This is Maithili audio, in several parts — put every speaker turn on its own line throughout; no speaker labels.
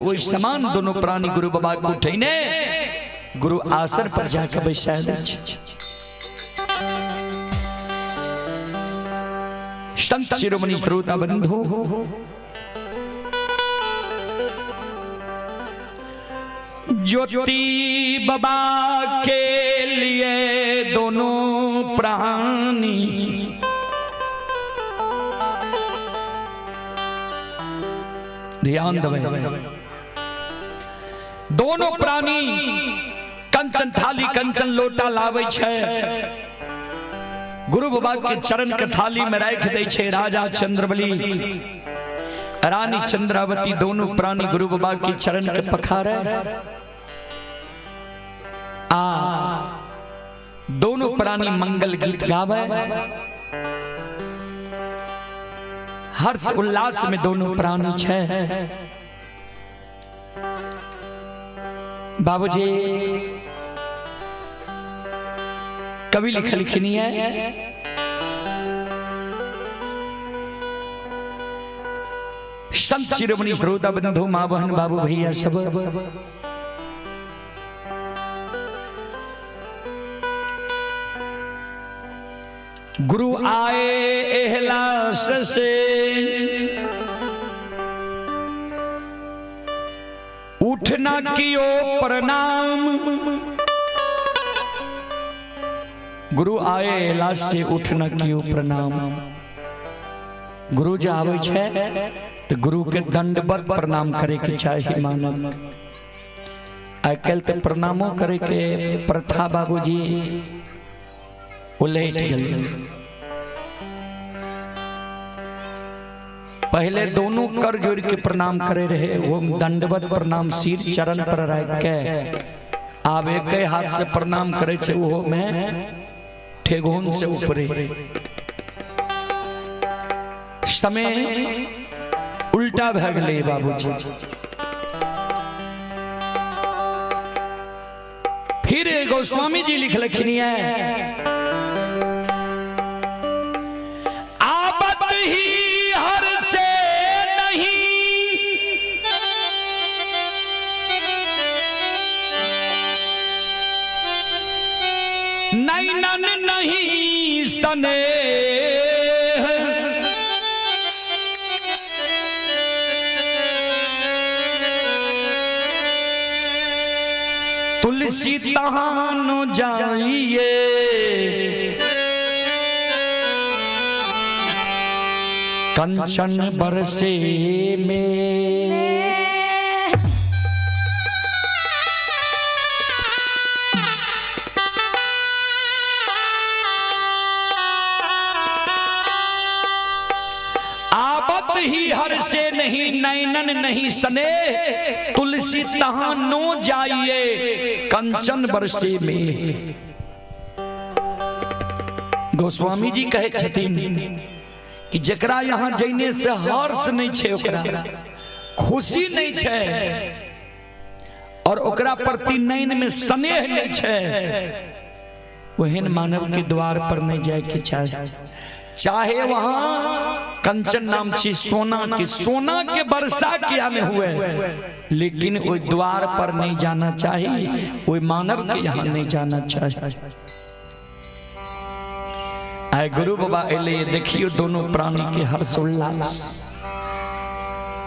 ओहि समान दोनों प्राणी गुरु बाबा के उठेने गुरु आसन पर जाके बैसा दै छै। संत शिरोमणि श्रोता बंधु, ज्योति बाबा के लिए दोनों प्राणी ध्यान दबे, दोनों प्राणी कंचन थाली कंचन लोटा लावे छै, गुरु बाबा के चरण के थाली में राख दै छै। राजा चंद्रबली रानी चंद्रावती दोनों प्राणी गुरु बाबा के चरण के पखारे आ दोनों प्राणी मंगल गीत गावे। हर्ष उल्लास में दोनों प्राणी छै। बाबूजी कवि लिखलखिन है, संत शिरोमणि श्रोता बंधु माँ बहन बाबू भैया सब, गुरु आए एहलास से उठना कियो प्रणाम, गुरु आए एहलास से उठना कियो प्रणाम। गुरु जे आबै छै तऽ गुरु के दंडवत प्रणाम करे के चाही मानव। आइ काल्हि तऽ प्रणामो करे के प्रथा बाबूजी उलट गेलै। पहले दोनों कर जोड़ के प्रणाम करे रहे, वो दंडवत प्रणाम सिर चरण पर राख के। आब एक हाथ से प्रणाम करे छै, ओहो में ठेगुन से ऊपरे। समय उल्टा भए गेलै बाबूजी। फिर गोस्वामी जी लिखलखिन है, आवत ही हर से नहीं नैनन नहीं स्नेह, तुलसी तहानो जाइए कंचन बरसे में। आवत ही हर से नहीं नैनन नहीं सने, तुलसी तहां नो जाइए कंचन बरसे में। गोस्वामी जी कहे छथिन कि जकरा यहाँ जैने से हर्ष नहीं छे, ओकरा खुशी नहीं छे और ओकरा प्रति नैन में स्नेह नहीं छे, ओहन मानव के द्वार पर नहीं जाए के चाहे, चाहे वहां कंचन नाम छी सोना के, सोना के वर्षा किया में हुए, लेकिन ओहि द्वार पर नहीं जाना चाहिए, ओहि मानव के यहाँ नहीं जाना चाहिए। आए गुरु बाबा एले, देखियो दोनों प्राणी के हर्ष उल्लास।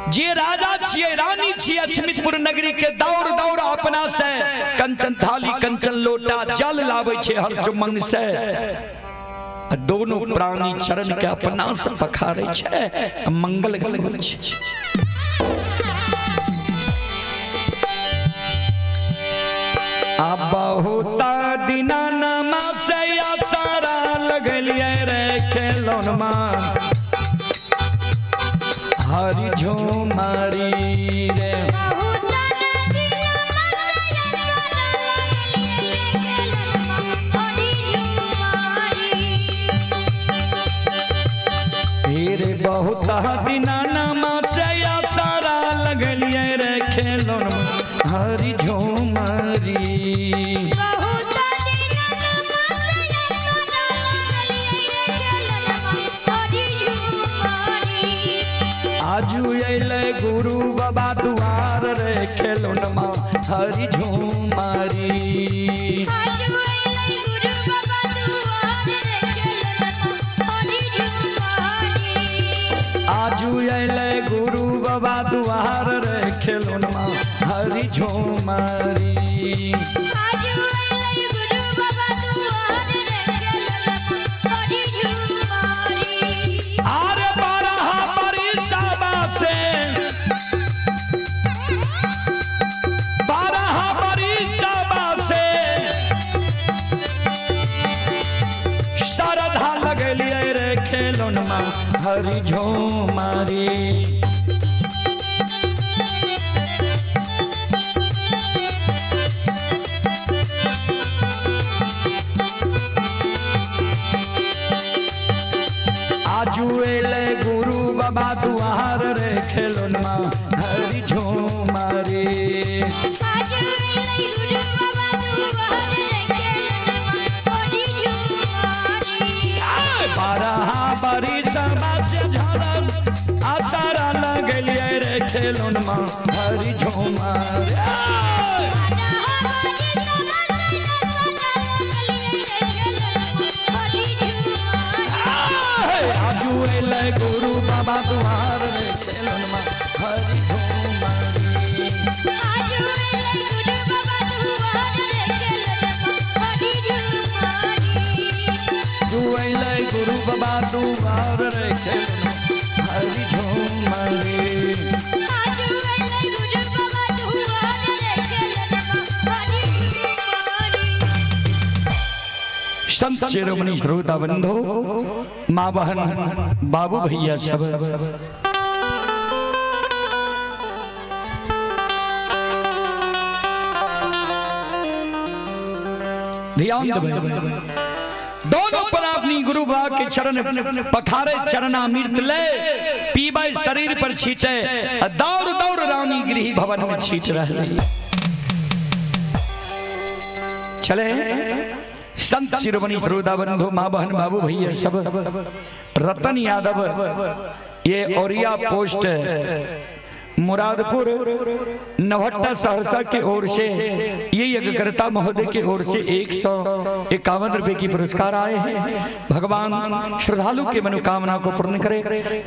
जे राजा छिए रानी छिए अछमितपुर नगरी के, दौड़ दौड़ अपना से कंचन थाली कंचन लोटा जल लावे छे हर्ष उमंग से, दोनों प्राणी चरण के अपना से पखारे छे, मंगल गाबै छे। आ बहुत दिना नमा से सारा लगलिए रे खेलौनमा हरि झुमारी रे। रे बहुत दिना नमा से सारा लगलिए रे खेलौनमा हरि झुमारी। आजू अयलै गुरु बाबा दुआर रे रे खेलौनमा हरि झूमारी।
आजू अइलै गुरु बाबा दुआर रे खेलनमा हरि झुमारी।
आजू अइलै गुरु बाबा दुआर रे खेलौनमा हरि झूमारी।
आरे बारह बरिसवा से, 12 बरिसवा से श्रद्धा लगलियै रे खेलौनमा हरि झूमारी। आजू अइलै गुरु बाबा दुआर रे खेलौनमा हरि झूमारी।
आजू अइलै गुरु बाबा दुआर रे खेलनमा हरि झुमारी।
12 बरिसवा से झरल आसारा लगलियै रे खेलौनमा हरि झूमारी। आजू अइलै गुरु बाबा दुआर रे खेलौनमा हरि झूमारी। आजू अइलै गुरु बाबा दुआर रे खेलौनमा हरि झूमारी। संत शिरोमणि श्रोता बंधु, माँ बहन बाबू भैया सब, ध्यान देबै। दोनों पर अपनी गुरु बाबा के चरण पखारे, चरणामृत ले पीबै, शरीर पर छीटे, आ दौड़ दौड़ रानी गृह भवन में छीट रहे। चले संत शिरोमणि श्रोता बंधु, माँ बहन बाबू भैया सब, रतन यादव ये औरिया पोस्ट मुरादपुर नवहट्टा सहरसा के ओर से ये यज्ञकर्ता महोदय के ओर से 151 रुपए की पुरस्कार आए हैं। भगवान श्रद्धालु के मनोकामना को पूर्ण करे,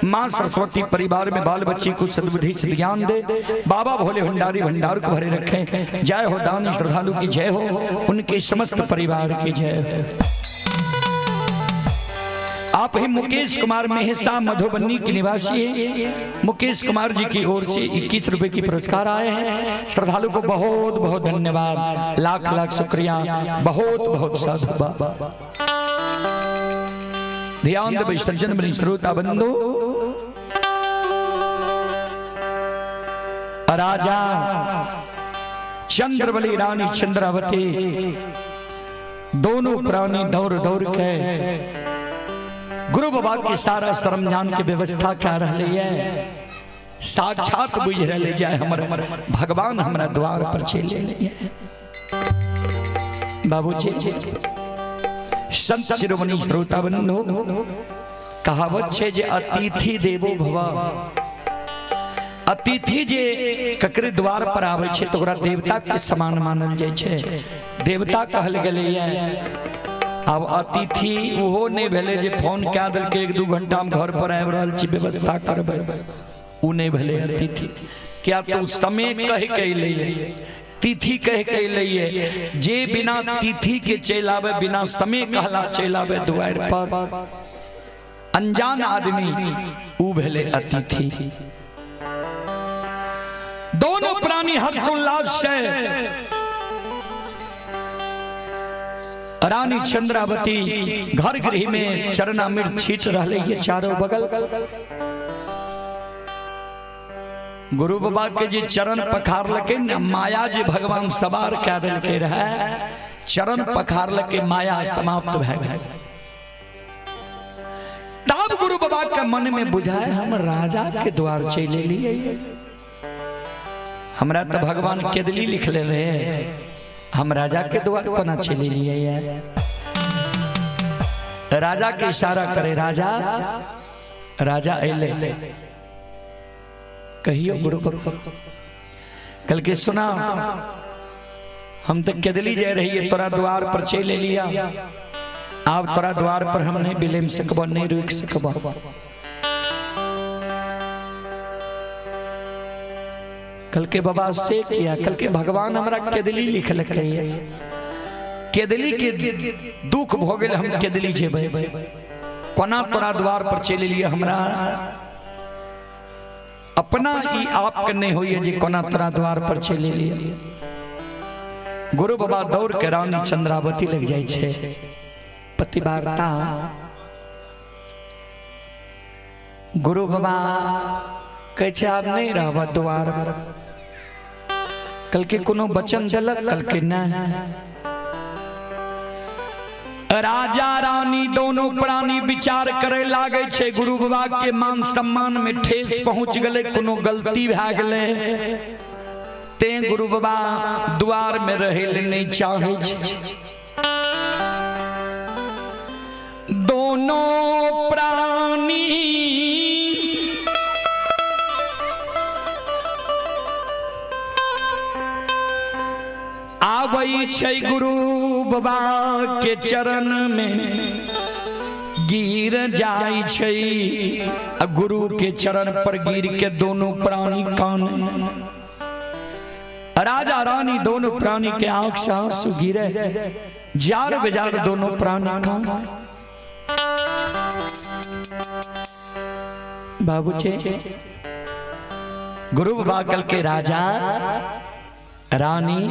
माँ सरस्वती परिवार में बाल बच्चे को सद्बुद्धि सद्ज्ञान दे, बाबा भोले भंडारी भंडार को भरे रखें। जय हो दानी श्रद्धालु की जय हो, उनके समस्त परिवार की जय हो। आप ही मुकेश कुमार मेहसा मधुबनी के निवासी हैं। मुकेश कुमार जी की ओर से 21 रुपए की पुरस्कार आए हैं। श्रद्धालु को बहुत बहुत धन्यवाद, लाख लाख शुक्रिया, बहुत बहुत साधुवाद। ध्यान देबै सज्जन बनी श्रोता बंधु, राजा चंद्रबली रानी चंद्रावती दोनों प्राणी दौड़ दौड़ के गुरु बाबा के सारा सरंजाम के व्यवस्था कर रही है। साक्षात बुझ रहे जाए हमर भगवान हमरा द्वार पर चले है। बाबूजी संत शिरोमणि श्रोता बंधु, कहावत छे जे अतिथि देवो भव। अतिथि जे ककरे द्वार पर आवे छे तो ओकरा देवता के समान मानल जाय छे, देवता कहल गेलै। अब अतिथि ओहो नहीं भेलै जे फोन कए देलकै 1-2 घंटा में घर पर आबि रहल छी व्यवस्था करबै, उ नहीं भेलै अतिथि। क्या तो समय कह के अयलै, तिथि कह के अयलै। जे बिना तिथि के चलि आबै, बिना समय कहला चलि आबै द्वार पर, अनजान आदमी, उ भेलै अतिथि। दोनों प्राणी हर्षोल्लास से रानी चंद्रावती घर गृह में चरणामृत छीट रहे ये चारों बगल। गुरु बाबा के जे चरण पखार लके न माया जे भगवान सवार कए देलकै रहे, चरण पखार लके माया समाप्त भए गेल। तब गुरु बाबा के मन में बुझाए हम राजा के द्वार चलि एलियै, हमरा तो भगवान केदली लिखले रहे, हम राजा के द्वार पर ना चलि एलियै। राजा के इशारा करे, राजा राजा अयलै, कहियो गुरु बाबा।
कल के सुना हम तो केदली जाए रहिए, तोरा द्वार पर चल लिया, आब तोरा द्वार पर हम नहीं बिलेम सकब, नहीं रुक सकब। कल के बाबा से किया, कल के भगवान हमरा केदली लिखलकै, केदली के दुख भ गेल, हम केदली जेबै, कोना तोरा द्वार पर चलि एलियै, हमरा अपना ई आपके नहीं होइए जे कोना तोरा द्वार पर चलि एलियै। गुरु बाबा दौड़ के रानी चंद्रावती लग जाइ छै, पतिवार्ता। गुरु बाबा कहै छै आब नहीं रहब द्वार पर। कल के कोनो वचन देलक, कल के नहीं। राजा रानी दोनों प्राणी विचार करे लागे छै, गुरु बाबा के मान सम्मान में ठेस पहुंच गले, कोनो गलती भए गेलै, तें गुरु बाबा द्वार में रहे ले नहीं चाहे छै। दोनों प्राणी आबै छै गुरु बाबा के चरण में गिर जाय छै, आ गुरु के चरण पर गिर के दोनों प्राणी काने। राजा रानी दोनों प्राणी के आंख से आंसू गिरे, जार बेजार दोनों प्राणी काने। बाबूजी गुरु बाबा कल के राजा रानी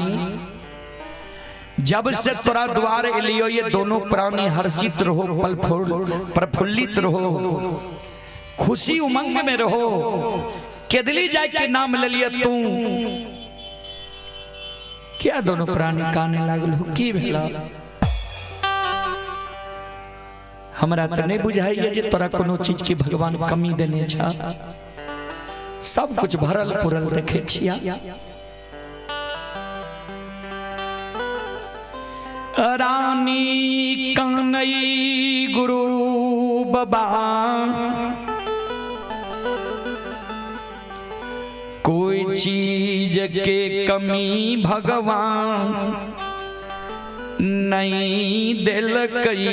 जब से तोरा द्वार एलियो, ये दोनों प्राणी हर्षित रहो, पल प्रफुल्लित रहो, खुशी उमंग में रहो। केदली जाय के नाम ले लिया तू, क्या दोनों प्राणी काने लागल हो, की भेला? हमरा तो नहीं बुझाइए जे तोरा कोनो चीज की भगवान कमी देने छा, सब कुछ भरल पुरल देखे छिया। रानी कानई गुरु बाबा कोई चीज के कमी भगवान नहीं दिलकई।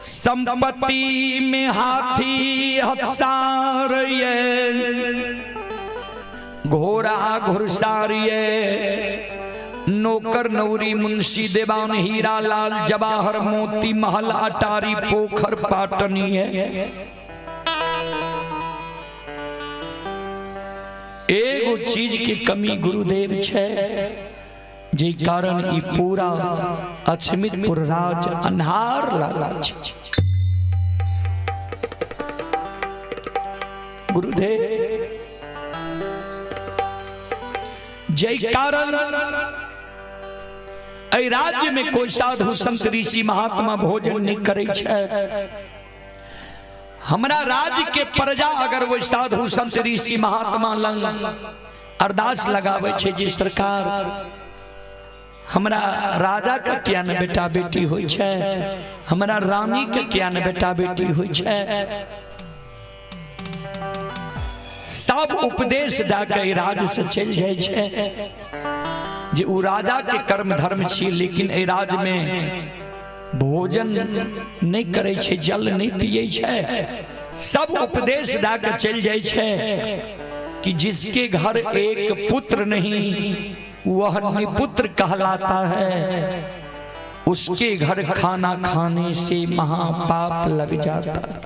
संपत्ति में हाथी हथसार ये, घोड़ा घुड़सार ये, नौकर नौरी मुंशी देवान हीरा लाल जवाहर मोती महल अटारी पोखर पाटनी है। एगो चीज की कमी गुरुदेव छे, जे कारण ई पूरा अछमितपुर राज अन्हार लाला छे। गुरुदेव जय कारण एहि राज्य में कोई साधु संत ऋषि महात्मा भोजन नहीं करे छे। हमरा राज्य के प्रजा अगर वो साधु संत ऋषि महात्मा लंग अरदास लगावे छे जी सरकार हमरा राजा के क्या न बेटा बेटी होई छे, हमरा रानी के क्या न बेटा बेटी होई छे, सब उपदेश दऽ के राज्य से चलि जाइ छे जे उ राजा के कर्म धर्म छी, लेकिन एहि राज्य में भोजन नहीं करे छे, जल नहीं पिए छे, सब उपदेश दऽ के चलि जाइ छे कि जिसके घर एक पुत्र नहीं वह निपुत्र कहलाता है, उसके घर खाना खाने से महापाप लग जाता है।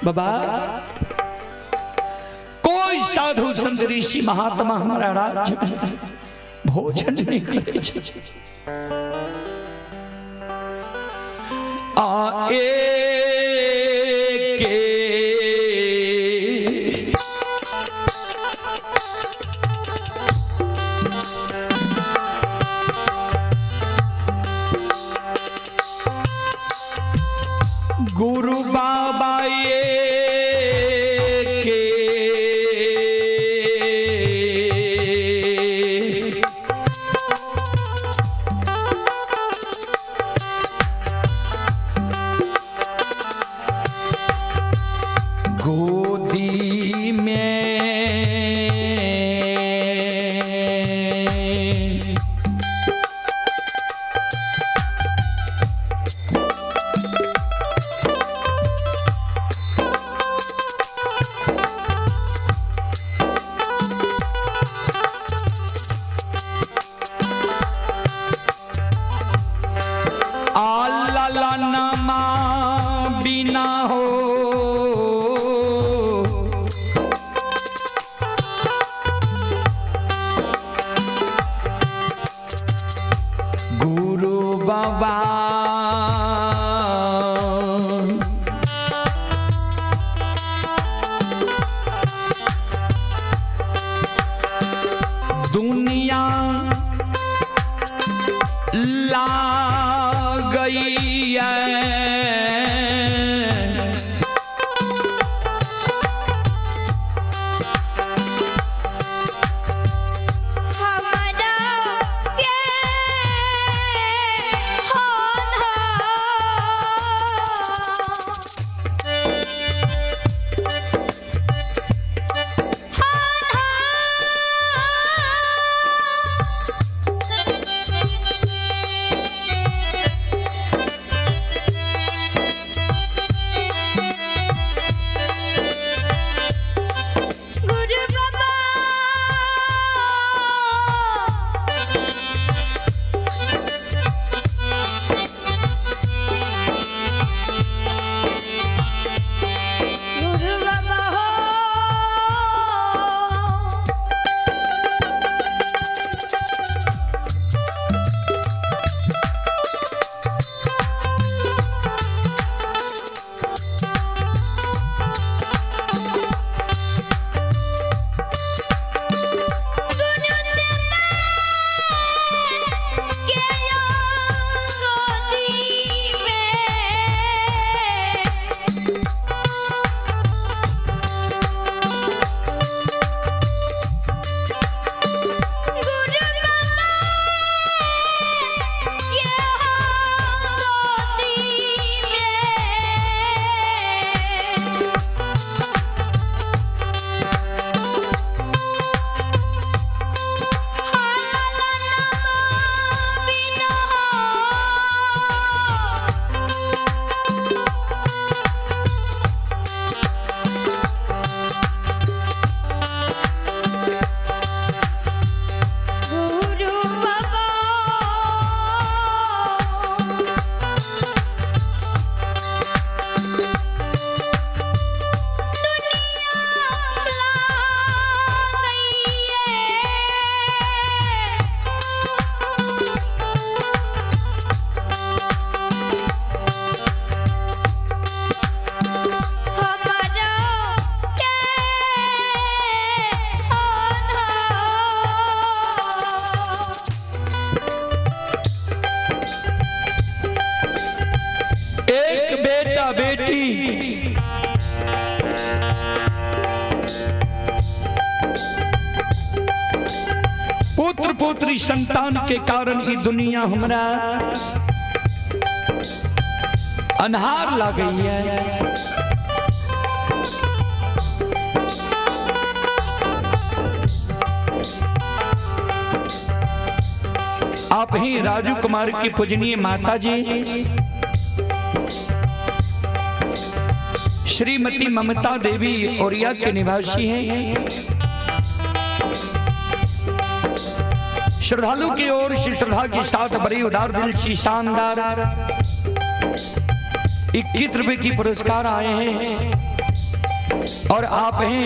बाबा कोई साधु संत ऋषि महात्मा हमारा राज्य में भोजन नहीं करे छे। आ के गुरु बाबा ये के गोदी में आला ला नमा बिना हो गुरु बाबा दुनिया ला गई है।
हमारा के होना गुरु बाबा गुरु बाबा हो गुरु के गोदी में गुरु बाबा के गोदी में गुरु बाबा दुनिया ला गई है। हमारा के होना
एक बेटा बेटी पुत्र पुत्री संतान के कारण ई दुनिया हमरा अन्हार लागई है। आप ही राजू कुमार की पूजनीय माता जी श्रीमती ममता देवी ओरिया के निवासी हैं। श्रद्धालु की ओर से श्रद्धा के साथ बड़ी उदार दिल सी शानदार 21 रुपए की पुरस्कार आए हैं और आप हैं।